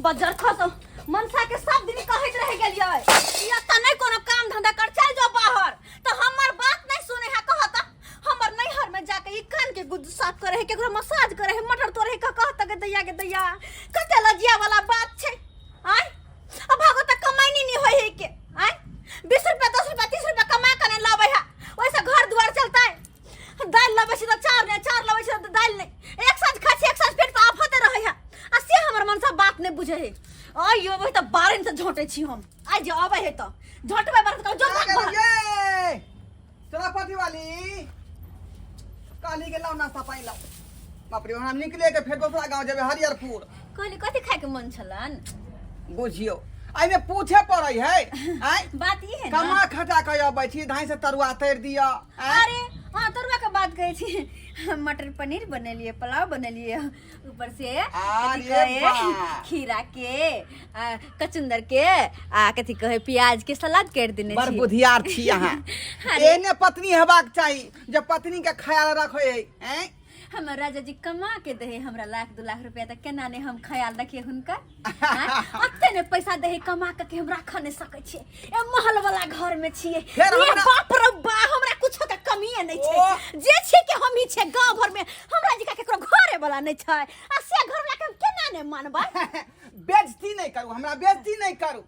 बजर खसो मनसा के सब दिन कहैत रह गेलियै कि एतऽ नहि कोनो काम धंधा कर, चल जाओ बाहर, तऽ हमर बात नहीं सुने है। कहता हमर नैहर में जाके ई कान के गुद साफ करे है, केकरो मसाज करे है, मटर तोड़े है। कहता के दैया के दैया, कते लजिया वाला बात छै। आय अब भागो त कमाई नहीं होय है के। आय 20 रुपया 10 रुपया 30 रुपया कमा के नहीं लावे है, ओइसे घर दुआर चलता है। दालि लबै छी तऽ चाउर नहि, चाउर लबै छी तऽ दालि नहि। एक साँझ खाइ छी, एक साँझ पेट पर आफते रहै है, आ से हमर मनसा बात नहि बुझै है। आइ अबै तऽ बारन से झोंटै छी हम। आइ जे अबै है तऽ झोंटबै बारन से, जो भाग बाहर। ये चला पाठी वाली काली के लाओ, नाश्ता पानी लाओ। बाप रे, हम निकले के फेर दोसरा गांव जेबे, हरिहरपुर। कहली कथी खाइके मन छलन? बुझियो, एहिमे पूछे पड़ै है आय? बात ई है ना, कमा खटा के अबै छी, धाई से तरुआ तैर दिअ आँय? अरे हाँ, तरुआ के बात कहै छी। मटर पनीर बनेलिए, पुलाव बनेलिए, ऊपर से कथी अरे कहे वाह। खीरा के आ, कचुंदर के आ कथी कहे प्याज के सलाद कर देने बड़ छी। बुधियार छी अहाँ। अरे। एहने पत्नी हेबाक चाही जे पत्नी के ख्याल रखै है, आँय? हमर राजा जी कमा के दे हमरा लाख दू लाख रुपया, तऽ केना नहि हम ख्याल रखिए हुनकर? आँय? ओते ने पैसा दे कमा के कि हम राख नहि सकै छियै। ए महल वाला घर में छियै। फेर ए हमरा- बाप रे बा, हमरा कुछो के कमिए नहि छै। ओह। जे छै के हम ही छै गांव भर में, हमरा जी का केकरो घरे वाला नहि छै, आ से घर वाला के हम केना नहि मानबै? बेइज्जती नहि करू हमरा, बेइज्जती नहि करू।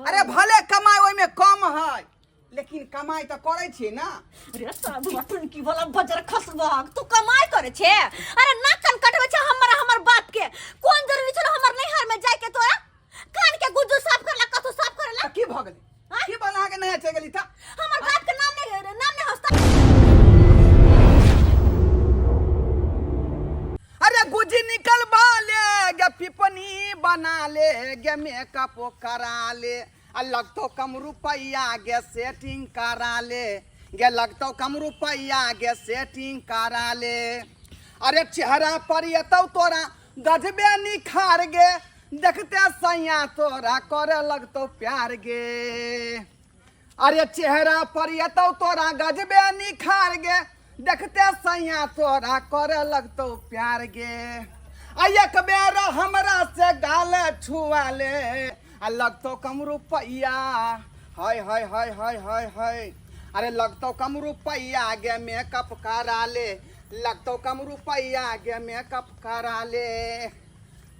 अरे भले कमाई ओहिमे कम है, लेकिन कमाई तऽ करै छियै ना। अरे साधु टुनकी वाला बजर खसबक, तू कमाई करे छे? अरे नाक कान कटबै छे हमर हमर बाप के। कोन जरूरी छलो हमर नैहर में जाय के तोरा कान के गुज्जू साफ करला, कथू साफ करला? तऽ की भऽ गेलै? आँय? की बना के नहा चलि गेली तऽ? हमर बाप के नाम नहीं, नाम नहीं हंसता। अरे गुजी निकलबा ले गे, पिपनी बना ले गे, मेकअप करा ले, आ लगतो कम रुपैया गे, सेटिंग करा ले गे, लगतो कम रुपैया गे, सेटिंग करा ले। अरे चेहरा पर एतौ तोरा गजबे निखार गे, देखते सैया तोरा करे लगतो प्यार गे। अरे चेहरा पर एतौ तोरा गजबे निखार गे, देखते सैया तोरा करे लगतो प्यार गे। आ एक बेर हमरा से गाल छुआ ले, आ लगतो कम रुपैया, हाय हाय हाय हाय हाय हाय। अरे लगतो कम रुपैया गे, मेकअप करा ले, लगतो कम रुपैया गे, मेकअप करा ले।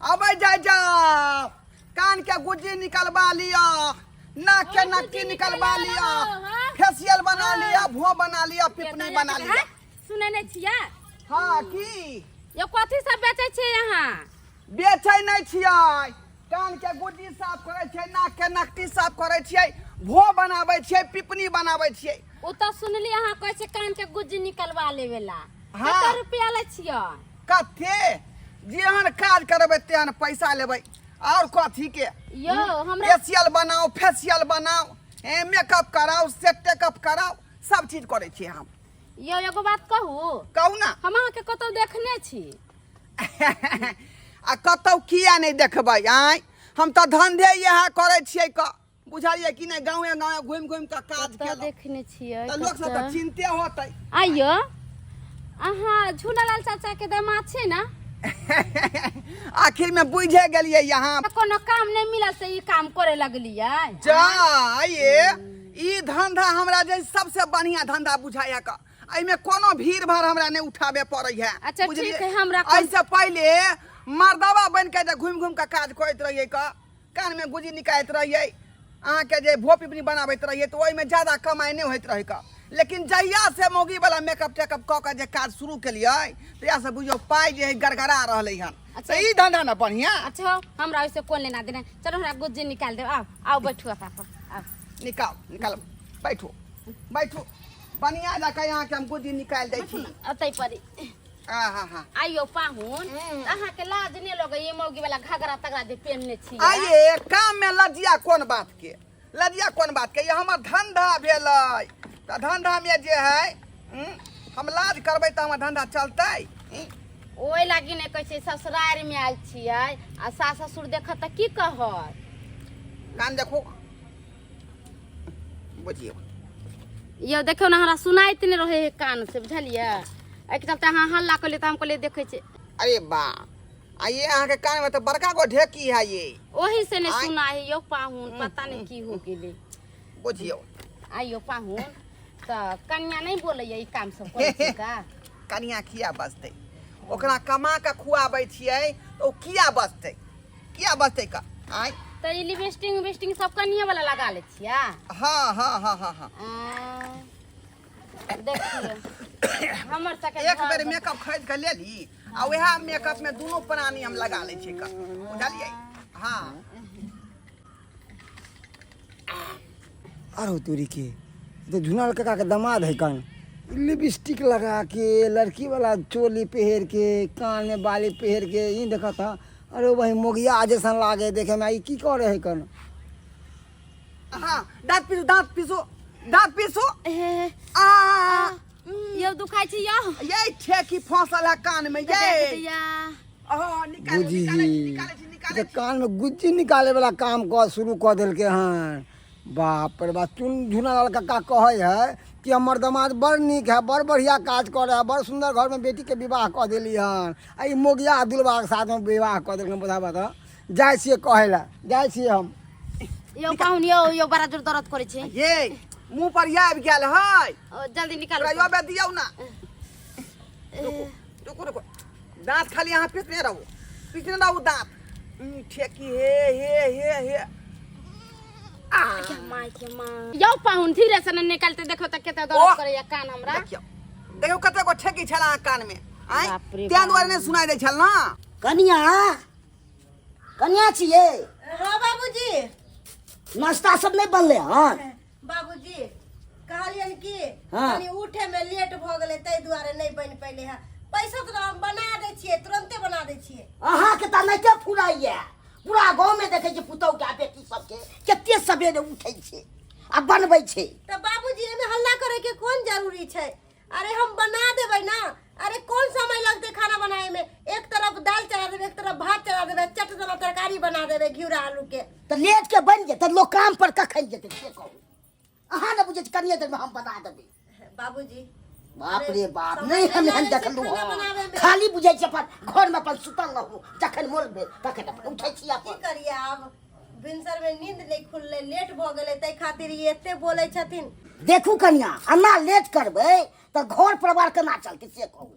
अबै जाय जाओ, कान के गुज्जी निकलवा लिअ, नाक के नक्की निकलवा लिअ, फेसियल बना लिअ, भों बना लिअ, पिपनी बना लिअ। सुनै नहि छियै? हाँ, की यो कथी सब बेचै छियै अहाँ? बेचै नहि छियै, कान के गुड्डी साफ करै छियै, नाक के नकटी साफ करै छियै, भो बनाबै छियै, पिपनी बनाबै छियै। ओ तऽ सुनली अहाँ कहै छियै कान के गुज्जी निकलवा लेवे ला। हाँ। कते रुपया लै छियै? कते जेहन काज करबै तेहन पैसा लेबै, और कथी के। यौ हमरा फेसियल बनाओ, फेसियल बनाओ, ए मेकअप कराओ, सेट टेकअप कराओ, सब चीज करै छियै हम। यौ एगो बात कहू? कहू ना। हम अहाँके कतौ देखने छी। आ कतौ किया नहि देखबै? आँय, हम तऽ धंधे इएह करै छियै क, बुझलियै कि नहि? गाँवे गाँवे घुमि घुमि कऽ काज कतौ केलहुँ। देखने छियै? तऽ लोक सब तऽ कतौ? चिन्ते होतै। आइयो अहाँ झूलालाल चाचा के दामाद छै ने? आखिर में बुझे गेलियै यहाँ। कोनो काम नहि मिलल से ई काम करे लगलियै? जा ये ई धंधा हमरा जे सबसे बढ़िया धंधा बुझाया क, एहिमे कोनो भीड़ भाड़ हमरा नहि उठाबे पड़ै है। अच्छा, बुझलियै? ठीक है, हमरा कोन- एहिसँ पहिले मर्दवा बनि के जे घुमि घुमि के काज करैत रहियै क, कान में गुजी निकालैत रहियै, अहाँके जे भो पिपनी बनाबैत रहियै, तऽ ओहिमे ज्यादा कमाइ नहि होइत रहै क। लेकिन जहिया से मौगी वाला मेकअप टेकअप कऽ के जे काज शुरू केलियै, तहिया से बुझियौ पाइ जे है गड़गड़ा रहलै हन। अच्छा। तऽ ई धंधा ने बढ़िया। अच्छा, हमरा ओहिसे कोन लेना देना। चलो, हमरा गुज्जी निकाल देब। आउ आउ, बैठू अपना पर, आउ। निकाल निकाल, बैठू बैठू, बढ़िया जकाँ अहाँके हम गुज्जी निकालि दै छी। अतै परी। हाँ हाँ हाँ। आइयो पाहुन, अहाँके लाज नहि लगै ई मौगी वाला घाघरा तगड़ा जे पेनने छी? आइए काम में लजिया कोन बात के, लजिया कोन बात के? ये हमर धंधा भेलै, तऽ धंधा में जे है हम लाज करबै तऽ हमर धंधा चलतै? ओहि लागी नहि कहै छै, ससुरारि मे आयल छियै आ सास ससुर देखत तऽ की कहत? कान देखू, बुझियौ। यौ देखियौ ने, हमरा सुनाइत नहि रहै है कान से, बुझलियै? एहिके चलते अहाँ हल्ला कलियै तऽ हम कहलियै देखै छियै। अरे बा, आ ये अहाँके कान में तऽ बड़का गो ढेकी है ये। ओही से ने आँय। सुना है यौ पाहुन, पता नहीं की हो गेलै। बुझियौ। आइयो पाहुन, तऽ कनिया नहि बोलैया ई काम सब करै छै का? कनिया किया बजतै? ओकरा कमा कऽ खुआबै छियै तऽ ओ किया बजतै? किया बजतै का? आँय। तऽ ई लिपस्टिक विस्टिंग सब कनिये वाला लगा लै छियै? हाँ हाँ हाँ हाँ हाँ। आ, देखियौ हमर सबके एक घर बेर मेकअप खरीद कऽ लेली आ वएह मेकअप में दुनू प्राणी हम लगा लै छियै कऽ, बुझलियै? हाँ। आरो तोरी के तो झुनाल काका के दमाद है कन, लिपस्टिक लगा के, लड़की वाला चोली पहिर के, कान में बाली पहिर के ई देखत ह। अरे वही मोगिया जैसन लागे देखे में, ई की करे है कन? हाँ, दाँत पीसू, दाँत पीसू, दाँत पीसू। हे, आ यौ दुखाइ छै यौ। ये ठेकी फंसल है कान में ये। दैया। हाँ, निकालो। बुझी निकालै छी, निकालै छी, निकालै तऽ छी। कान में गुज्जी निकाले वाला काम कऽ शुरू कऽ देलकै हन। बाप रे बाप, चुन झुनालाल काका कहै है कि हमर दमाद बड़ नीक है, बड़ बढ़िया काज करे है, बड़ सुंदर घर में बेटी के विवाह कऽ देली हन, आ ई मोगिया दुलबा के साथ में विवाह कऽ देलखिन। बताबऽ तऽ जाइ छियै कहै लए, जाइ छियै हम। यौ पाहुन, यौ यौ, बड़ा जोर दर्द करै छै। ये मुंह पर ये आबि गेल है। ओ, जल्दी निकालू। ओकरा यौ दियौ ना। रुको रुको रुको, दांत खाली अहाँ पीसने रहू, पीसने रहू दांत। ठेकी हे हे हे हे। आ के माय के माँ, यौ पाहुन धीरे से ने निकालते, देखो तऽ कते ओह! दर्द करैया कान हमरा। देखियौ देखियौ, कते गो ठेकी छल अहाँ कान में। आँय, बाप रे तें बाप। दुआरे नहि सुनाइ दै छल ना। कनिया, कनिया छियै? हाँ बाबूजी। नाश्ता सब नहि बनलै हन? बाबूजी, कहलियन कि हाँ। कनि उठे में लेट भऽ गेलै, ताहि दुआरे नहि बनि पैले है। पैसा तऽ हम बना दै छियै, तुरन्ते बना दै छियै। अहाँके तऽ नहिते फुराइए, पूरा गाँवमे देखै छियै पुतहुके आ बेटी सबके कते सवेरे उठै छै आ बनबै छै। तऽ बाबूजी, एहिमे हल्ला करे के कोन जरूरी छै? अरे हम बना देबै ना। अरे कोन समय लगतै खाना बनाए में? एक तरफ दाल चढ़ा देबै, एक तरफ भात चढ़ा देबै, चट दना तरकारी बना देबै घिउरा आलू के। तऽ लेट के बनि जेतै, लोक काम पर कखन जेतै से कहू? अहाँ ने बुझै छी, कनिए देरमे हम बना देबै। बाबूजी, बाप अरे, रे बाप, समय नहि हम नहि एहन लागै छै देखलहुँ खाना हँ। बनाबैमे। खाली बुझै छी अपन घरमे अपन सुतल रहू, जखन मोन भेल तखन अपन उठै छी की अपन। करिए, आब भिनसर में नींद नहीं खुललै, लेट भऽ गेलै, ताहि खातिर ई एते बोलै छथिन। देखू कनिया, एना लेट करबै तऽ घर परिवार केना चलतै से कहू?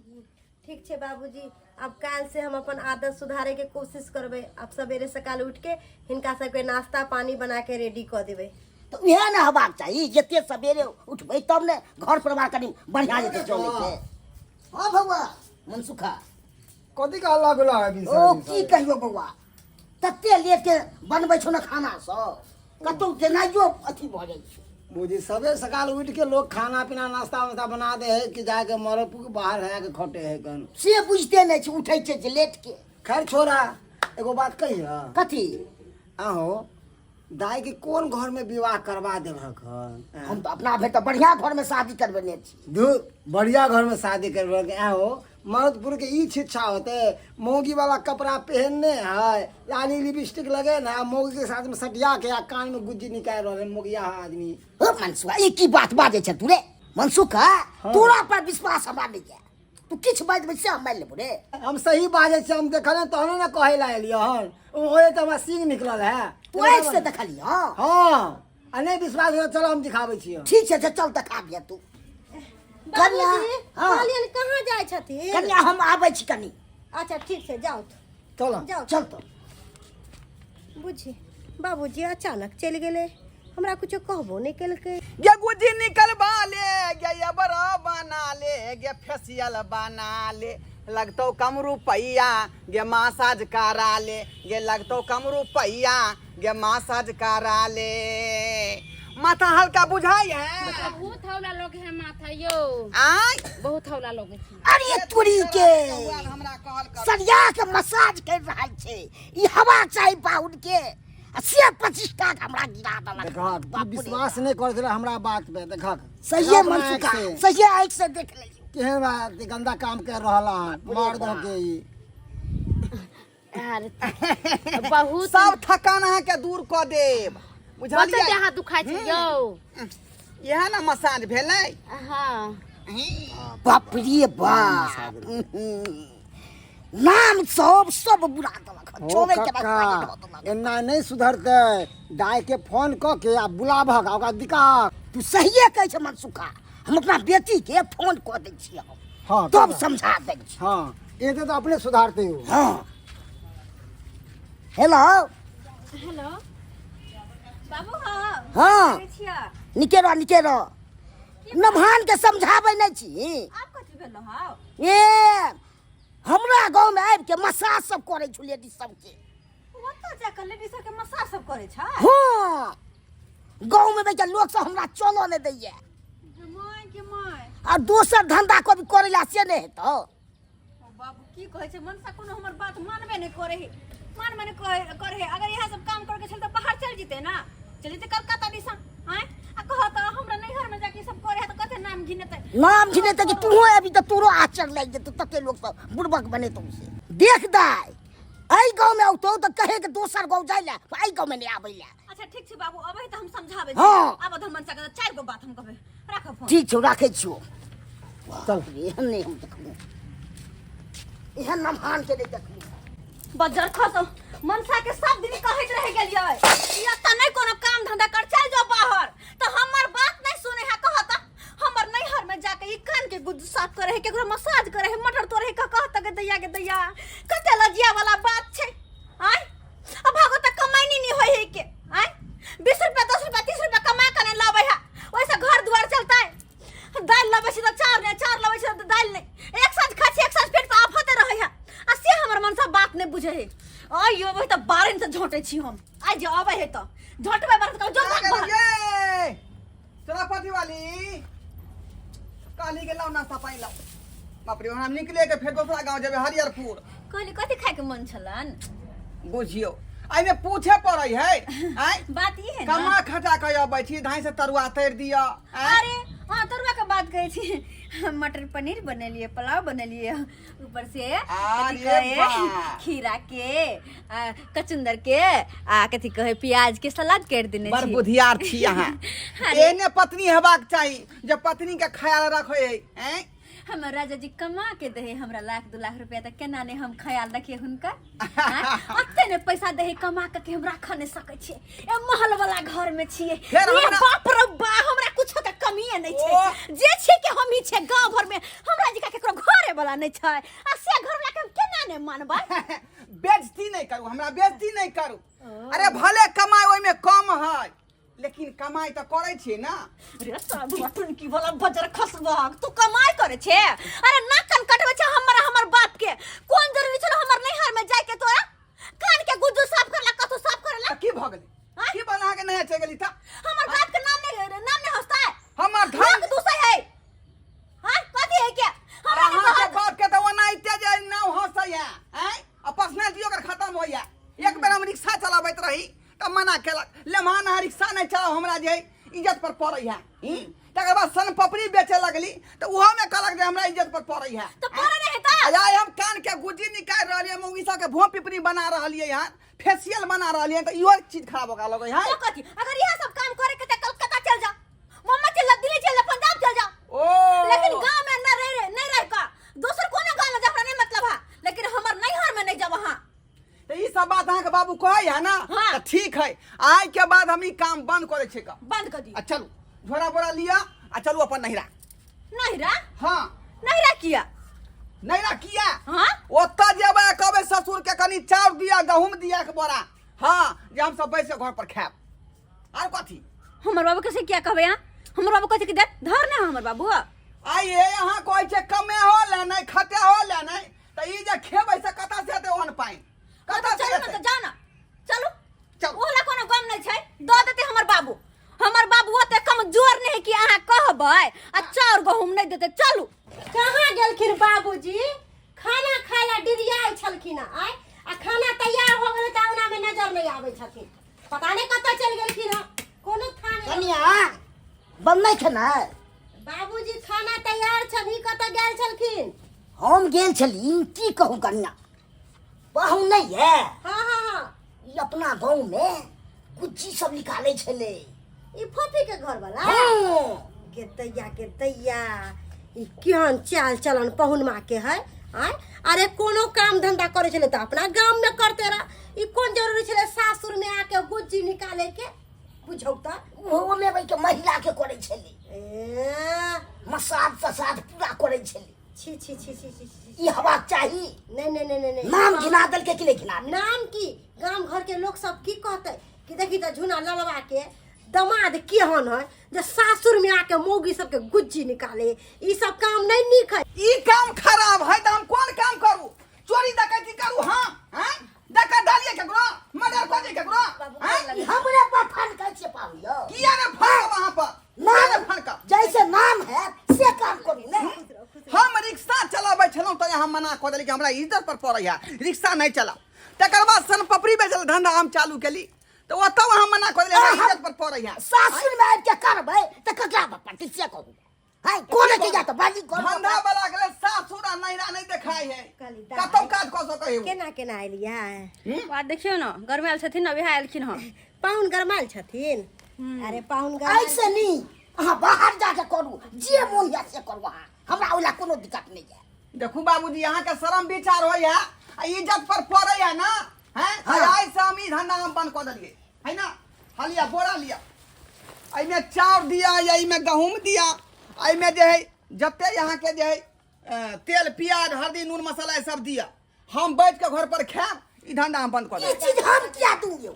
ठीक छै बाबूजी, आब काल्हि से हम अपन आदत सुधारे के कोशिश करबै। आब सवेरे सकाल उठ के हिनका सबके नाश्ता पानी बना के रेडी कऽ देबै। तऽ उएह ने हेबाक चाही, जते सवेरे उठबै तब ने घर परिवार कनि बढ़िआँ जेतै चलै छै। हँ बौआ मनसुखा। कथी के हल्ला गुल्ला है? ओ की कहियो बौआ, तते लेट के बनबै छौ ने खाना सब, कतौ जेनाइयो अथी भऽ जाइ छै। बुझी सबे सकाल उठ के लोग खाना पीना नाश्ता वास्ता बना दे है कि जाके मरे पुक बाहर है के खटे है कन? से बुझते नहि छै, उठै छै जे लेट के। खैर छोड़ा, एगो बात कहिया। कथी? आहो दाई के कोन घर में विवाह करवा देलक हन? हम तऽ अपना भरि तऽ बढ़िया घर में शादी करबेने छी। धू, बढ़िया घर में शादी करबेलक। आहो मर्दपुर के ई शिक्षा होते, मौगी वाला कपड़ा पहनने है, लाली लिपस्टिक लगे ना, मौगी के साथ में सटिया के आ कान में गुज्जी निकाल रहे मौगिया आदमी। ओ मनसुखा, ई की बात बाजै छै तू रे? मनसुखा, तोरा पर विश्वास हमरा नहि यऽ, तू किछु बाजि देबै से हम मानि लेबो रे? हम सही बाजै छी, हम देखल तहने ने कहै लए एलियै हन। ओहे तऽ हमरा सींग निकलल है। तू आँखि से देखलियै? हँ। हाँ, आ नहि विश्वास हो, चलो हम दिखाबै छियै। ठीक छै, चल देखा दिअ तू। कनिया, बाबूजी, हाँ। कहलियनि कहाँ जाइ छथिन? कनिया, हम आबै छी कनी। अच्छा ठीक छै, जाउ। चलो। जाउ। चल तो। बुझी बाबूजी अचानक चलि गेलै, हमरा कुछो कहबो नहि केलकै। गे गुजी निकलबा ले, गे अबरा बना ले, गे फेसियल बना ले, लगतौ कम रुपैया, गे मासाज करा ले, गे लगतौ कम रुपैया, गे मासाज करा ले। माथा हल्का बुझाई है? बहुत हौला लोग है माथा यो। आय? बहुत हौला लोग है। अरे तुरी के, हमरा कहल कर। सरिया के मसाज कर रहल छै ई, हवा चाही पाहुन के, आ से 25 टाका हमरा गिरा देलक। देखहक तू बाप रे। विश्वास नहि करै छलै हमरा बात पे, देखहक। सहिए अपना मनसुखा, आँखि से। सहिए आँखि से देख लेलियौ। केहन बा गंदा काम कर रहल हन बाप रे मार बाप। दो के ई। अरे बहुत सब थकान अहाँके दूर कऽ देब, बच्चा बुझलियै? देह दुखाइ छै यौ। इएह ने मसाज भेलै। हाँ। बाप रे बाप। नाम सब सब बुरा देलक हो चोरै के कक्का रास्ता धऽ देलक एना नहि सुधरतै दाय के फोन कऽ के आ बुलाबहक आ ओकरा दिकाहक तू सहिए कहै छै मनसुखा हम अपना बेटी के फोन कऽ दै छियै हम हँ तब समझा दै छी हँ एते तऽ अपने सुधारतै ओ हँ हेलो हेलो बाबू हाँ हँ के छियै निके रह निके रह नभान के समझाबै नहि छी आब कथी भेलो हौ ए हमरा गाँव में आबि के मसाज सब करै छौ लेडीज सबके ओतऽ जाकऽ लेडीज सबके मसाज सब करै छै हँ गाँव में बैठ लोक सब हमरा चलऽ नहि दैया माय के माय आ दोसर धंधा कभी करै ला से नहि हेतौ ओ बाबू की कहै छै मनसा कोनो हमर बात मानबे नहि करै है मानबे नहि करे करे है अगर इएह सब काम करके छल तऽ बाहर चलि जेतै ना चलि जेतै कलकत्ता दिसन आँय आ कहत हमरा नैहर में जाके ई सब करे है तऽ कते नाम घिनेतै नाम घिनेतै कि तूहो अभी तऽ तोरो आश्चर्य लागि जेतौ तते लोक सब बुड़बक बनेतौ से देख दाय एहि गाँव में औतौ तऽ कहे के दोसर गाँव जाय ला एहि गाँव में नहि आबै ला अच्छा ठीक छै बाबू अबै तऽ हम समझाबै हँ। आब तऽ मनसा के चारि गो बात हम कहबै राखब फोन ठीक छौ राखै छियौ चल एहन नहि हम देखलहुँ एहन नमहान के नहि देखलहुँ बजर खसो मनसा के सब दिन कहैत रह गेलियै कि एतऽ नहि कोनो काम धंधा कर चल जाओ बाहर तऽ हमर बात नहि सुने है कहत हमर नैहर में जाके ई कान के गुद साफ करे है केकरो मसाज करे है मटर तोड़े है कहत के दैया के दैया कते लजिया वाला बात छै आय आ भागो तऽ कमैनी नहि होय है के आय 20 रुपया 10 रुपया 30 रुपया कमा के नहि लाबै है ओहिसँ घर दुआर चलतै दालि लबै छी तऽ चाउर नहि चाउर लबै छी तऽ दालि नहि एक साँझ खाइ छी एक साँझ पेट पर आफते रहै है आ से हमर मनसा बात नहि बुझै है आइ अबै तऽ बारन से झोंटै छी हम आइ जे अबै है तऽ झोंटबै बारन से जो भाग बाहर। ये चौरापति वाली काली के लाओ नाश्ता पानी लाओ बाप रे हम निकले के फेर दोसरा गांव जेबे हरियरपुर कहली कथी खाइके मन छलन बुझियो एहिमे पूछे पड़ै है आँय बात ई है ना कमा खटा के अबै छी धाई से तरुआ तैर दिअ आँय अरे हाँ तरुआ के बात कहै छी मटर पनीर बनेलिए पुलाव बनेलिए ऊपर से कथी अरे कहे वाह। खीरा के आ, कचुंदर के आ कथी कहे प्याज के सलाद कर देने बड़ छी बुधियार छी अहाँ अरे। एने पत्नी हेबाक चाही जे पत्नी के ख्याल रखै है आँय हमर राजा जी कमा के दे हमरा लाख 2 लाख रुपया तऽ केना नहि हम ख्याल रखिए हुनकर आँय? ओते ने पैसा दे कमा के कि हम राख नहि सकै छियै ए महल वाला घर में छियै फेर ए हमरा- बाप रे बा हमरा कुछो के कमिए नहि छै ओह। जे छै के हम ही छै गांव भर में हमरा जी का केकरो घरे वाला नहि छै आ से घर वाला के हम केना नहि मानबै बेइज्जती नहि करू हमरा बेइज्जती नहि करू अरे भले कमाइ ओहिमे कम है लेकिन कमाइ तऽ करै छियै ने रे साधु टुनकी वाला बजर खसबक तू कमाई करे छे अरे नाक कान कटबै छे हमर हमर बाप के कोन जरूरी छलो हमर नैहर में जाय के तोरा कान के गुज्जू साफ करला कथू साफ करला तऽ की भऽ गेलै आँय? की बना के नहा चलि गेली तऽ हमर बाप के नाम नहीं नाम नहीं हंसता है हमर धन लोग दूसरे है हां कथी है के हमरा नहीं अहाँके कहत बाप के तऽ ओनाहिते जे नाव हंसै है आँय आ पर्सनैलिटी ओकर खतम होइया एक बेर हम रिक्शा चलाबैत रही तऽ मना केलक लेमहान अहाँ रिक्शा नहि चलाउ हमरा जे है इज्जत पर पड़ै है हूँ? तकर बाद सन पपड़ी बेचे लगली तऽ ओहोमे कहलक जे हमरा इज्जत पर पड़ै है तो पड़े नहीं ता आ आइ हम कान के गुजी निकालि रहलियै मौगी सबके भों पिपनी बना रहलियै हन फेसियल बना रहलियै तऽ इहो चीज खराब होगा लगै है तो कथी अगर यह सब काम करे के त कलकत्ता चल जा मुंबई चल जा दिल्ली चल जा पंजाब चल जा ओ लेकिन गांव में न रह रहे नहीं रह का दोसर कोनो गांव में जा नहीं मतलब है लेकिन हमर नैहर में नहीं जब वहां तऽ ई सब बात अहाँके बाबू कहै है ना हाँ। तऽ ठीक है आइ के बाद हम ई काम बंद करै छियै का बंद कर दी आ चलू झोरा बोरा लिअ आ चलू अपन नैहरा नैहरा हाँ नैहरा किया नैहरा किया हाँ ओतऽ जेबै आ कहबै ससुर के कनि चाउर दिअ गहूम दिअ एक बोरा हाँ जे हमसब बैस के घर पर खायब आर कथी हमर बाबू कैसे किया कहबै यहाँ हमर बाबू कहै छै कि दे धर ने हमर बाबू आइए अहाँ कहै छै कमे हो ले नहि खते हो ले नहि तऽ ई जे खेबै से कतऽ से हेतै ओहन पानि कतऽ से चलू ने हेतै तऽ जाउ ने चलू चलू। ओहला कोनो गम नहि छै दऽ देतै हमर बाबू हमर बाबू ओते कमजोर नहि है कि अहाँ कहबै आ चाउर गहूम नहि देतै चलू कहाँ गेलखिन बाबूजी खाना खाय ला डिरियाइ छलखिन आय आ खाना तैयार हो गेलै तऽ अंगना में नजर नहि आबै छथिन पता नहि कतऽ चलि गेलखिन हँ कोनो था नहि कनिया बनलै खेनाइ बाबूजी खाना तैयार छनि ई कतऽ गेल छलखिन हम गेल छली की कहू कनिया पाहुन नहि है हाँ हाँ हाँ ई अपना गाँव में गुज्जी सब निकालै छलै ई फोफी के घर वाला हाँ। के दैया के दैया ई केहन चाल चलन पहुनमा के है आय आ अरे कोनो काम धंधा करै छलै तऽ अपना गाममे करते रह ई कोन जरूरी छलै सासुरमे आके गुज्जी निकालैके बुझौ तऽ ओहोमे बैठ के महिला के करै छलै ए, मसाज तसाज पूरा करै छलै छी छी छी छी छी छी ई हवा चाही नहीं नहीं नहीं नहीं नहीं नाम घिना देलकै कि नहि घिना देलकै? नाम की गाम घर के लोग सब की कहते कि देखी तऽ झुना ललवा के दमाद केहन है जे सासुर में आके मौगी सबके गुज्जी निकाले ई सब काम नहीं नीक है ई काम खराब है तऽ हम कोन काम करू चोरी डकैती करू हम हैं डका डालिए केकरो मर्डर कऽ दिए केकरो हैं ई हमरे पर फन कहै छियै पाहुन यौ किया ने फनकब अहाँ पर किया ने नाम फनकब जैसे नाम है से काम करू ने हम रिक्शा चलाबै छलहुँ तऽ अहाँ मना कऽ देली कि हमरा इज्जत पर पड़ै है रिक्शा नहि चलाउ तकर बाद सन पपड़ी बेचल धंधा हम चालू केली तऽ ओतऽ अहाँ मना कऽ देली हमरा इज्जत पर पड़ै है सासुर में आबि के करबै तऽ ककरा पर पड़तै से कहू है कोने के जात बाजी कर धंधा वाला के लेल सासुर आ नैहरा नहि देखाइ है कहली दाइ। कतौ काज कऽ सकै है केना केना एलियै बात देखियौ ने गरमायल छथिन अभी एलखिन हँ पाहुन गरमायल छथिन अरे पाहुन गरमायल ऐसे नहीं अहाँ बाहर जाके करू जे मोन यऽ से करू अहाँ हमरा ओहि लए कोनो दिक्कत नहि यऽ देखू बाबूजी अहाँके शरम विचार होइया आ इज्जत पर पड़ैया ना हैं हाँ। आइ से हम ई धंधा हम बंद कऽ देलियै है ना हलिया बोरा लिया एहिमे चाउर दिया या एहिमे गहूम दिया एहिमे जे है जते अहाँके जे है तेल प्याज हल्दी नून मसाला ई सब दिया हम बैठ के घर पर खायब ई धंधा हम बंद कऽ ई देब चीज हम किया दूं यौ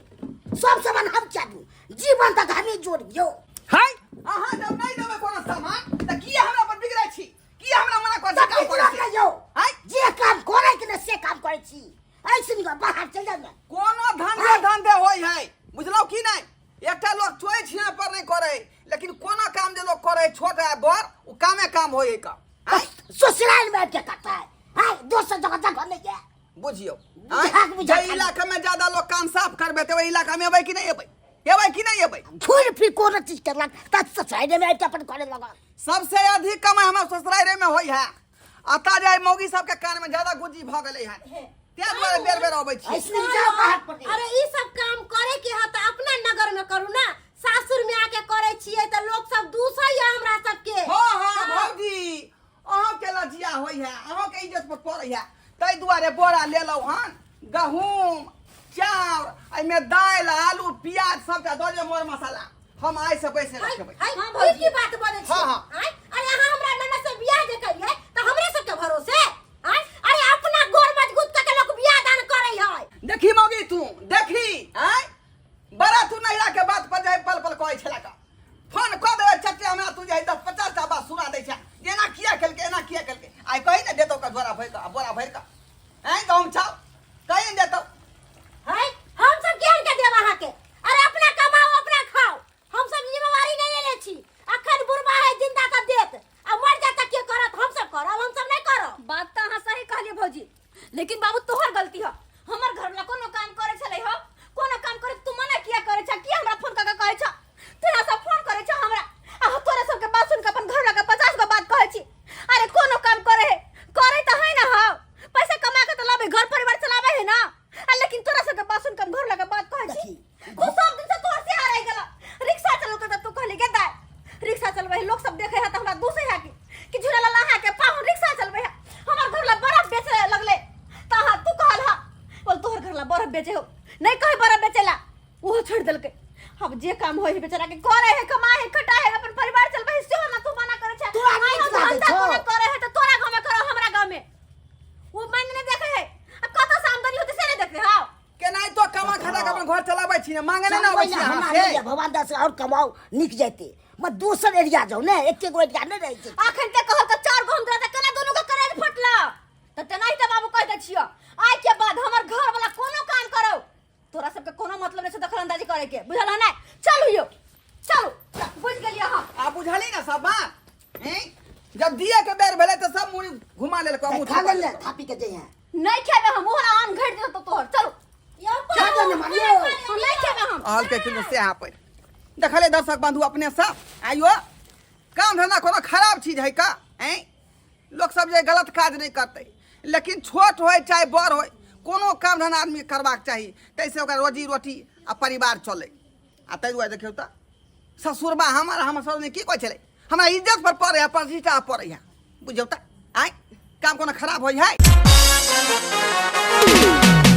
सब सामान हम किया दूं जीवन तक हमें जोड़ यौ है अहाँ जब नहि देबै कोनो सामान तऽ किया हमरा पर बिगड़ै छी किया हमरा मना कऽ तऽ काम करै बिगड़त छी नहि यौ आँय? जे काम करै के ने से काम करै छी ऐसे निकल बाहर चल जाओ ने कोनो धंधे धंधे होइ है बुझलौ की नहि एकटा लोक चोइ छिया पर नहि करै लेकिन कोनो काम जे लोक करै छोट आ बड़ ओ कामे काम होइ है का आँय? ससुराल में आबि के करता है हाय दोसर जगह जगह नहीं है बुझियौ बुझा के बुझा जाहि इलाका में ज्यादा लोग कान साफ करबै तऽ ओहि इलाका में एबै कि नहि एबै एबै कि नहि एबै घूर फिर कोनो चीज करलक तऽ ससुराले में आबि के अपन करे लगल सबसे अधिक कमाई हमरा ससुराले में होइ है अता जाय मौगी सबके कान में ज्यादा गुज्जी भऽ गेलै हन ताहि दुआरे बेर बेर अबै छी ऐसने जाओ बाहर पर अरे ई सब काम करे के है तऽ अपना नगर में करू ना सासुर में आके करे छियै तऽ लोग सब दूसैया हमरा सबके हाँ हाँ भौजी अहाँके लजिया होइ है अहाँके इज्जत पर पड़ै है ताहि दुआरे बोरा लेलहुँ हन गहूम चाउर एहिमे दालि आलू प्याज सबटा दऽ दियौ मर मसाला हम आइ से बैसे हाय, रखबै हाय, हाँ, ई भौजी। की बात बजै छियै? हाँ, हाँ। आँय? अरे अहाँ हमरा ननद से बियाह जे करियै तऽ हमरे सबके भरोसे आँय? अरे अपना गोर मजबूत कऽ के लोक बियाह दान करै है देखी मौगी तू देखी आँय बड़ा तू नैहरा के बात पर जाय पल पल कहै छला का फोन कऽ देबै चट्टे हमरा तू जे दस पचास टा बात सुना दै छै एना किया केलकै एना किया केलकै आइ कही ने देतौ का झोरा भरि कऽ बोरा भरि कऽ आँय गहूम छाउ कही ने देतौ है हम सब केहन के देब अहाँके अरे अपना कमाओ अपना खाओ हम सब जिम्मेवारी नहीं लेले छी अखन बुढ़बा है जिंदा तऽ देत आ मर जात तऽ के करत हम सब करब हम सब नहीं करब बात तऽ अहाँ सही कहलियै भौजी लेकिन बाबू तोहर गलती ह हमर घर वाला कोनो काम करे छलै ह कोनो काम करे तू मना किया करे छ किया हमरा फोन कऽ के कहै छ तोरा सब फोन करे छ हमरा आ तोरा सबके बात सुन के अपन घर वाला के 50 गो बात कहै छी अरे कोनो काम करे है करे तऽ है ना हो पैसा कमा के तऽ लाबे घर परिवार चलाबे है ना आ लेकिन तोरा सबके बात सुन के हम घर वाला के बात कहै छी देखी। तू सब दिन से तोहर से रह गेला रिक्शा चलौते तऽ तू कहली गे दाय रिक्शा चलबै है लोग सब देखे है तऽ हमरा दूसै है कि कि झूला लाला है के पाहुन रिक्शा चलबै है हमर घर ला बर्फ बेचे लगले तऽ हाँ तू कहल हा बोल तोहर घर ला बर्फ बेचे हो नहीं कहे बर्फ बेचेला ओहो छोड़ देलकै अब जे काम होय है बेचारा के करे है कमाए है खटाए है अपन परिवार चलबै है सेहो ना तू मना करे छै तोरा आइ नीक हम लागै धंधा छौ। कोनो करे है तऽ तोरा गाँव में करो हमरा गाँव में वो मायने नहीं देखे है आ कतऽ से आमदनी होते से नहीं देखे हाँ केनाहितो कमा खटा के अपन घर चलाबै छी ने मांगे नहि ने अबै छी अहाँ हमरा से नहि यऽ, भगवान दास और कमाओ नीक जैते मैं दोसर एरिया जाऊ ने एके गो एरिया नहीं रहै छै अखन ते कहल तऽ चार गो हम तोरा तऽ केना दुनू के करेज फटल तऽ तेनाही तऽ बाबू कहि दै छियौ आइ के बाद हमर घर वाला कोनो काम करो तोरा सबके कोनो मतलब नहीं छै दखल अंदाजी करे के बुझल है नहीं चलू यौ चलू बुझ गेलियै हम आ बुझली ने सब बात हैं? जब दिए के बेर भेलै तऽ सब मुड़ी घुमा लेलको मुँह खा छुपा ले लेलको। थापी के जइहे नहीं खेबे हम ओहरा आम घटि जेतौ तोहर चलू यौ खा ले ने मारियो हम नहीं खेबे हम कहलकै कि से यहाँ पर देखले दर्शक बंधु अपने सब आइयो काम धंधा कोनो खराब चीज है का हैं लोक सब जे गलत काज नहि करतै लेकिन छोट होय चाहे बड़ होय कोनो काम धंधा आदमी करबाक चाही ताहिसँ ओकरा रोजी रोटी आ परिवार चलै आ ताहि दुआरे देखियौ तऽ ससुरबा हमर हमर ससुर की कहै छलै हमरा इज्जत पर पड़ै है प्रतिष्ठा पड़ै है बुझियौ तऽ आँय काम कोनो खराब होइ है। है।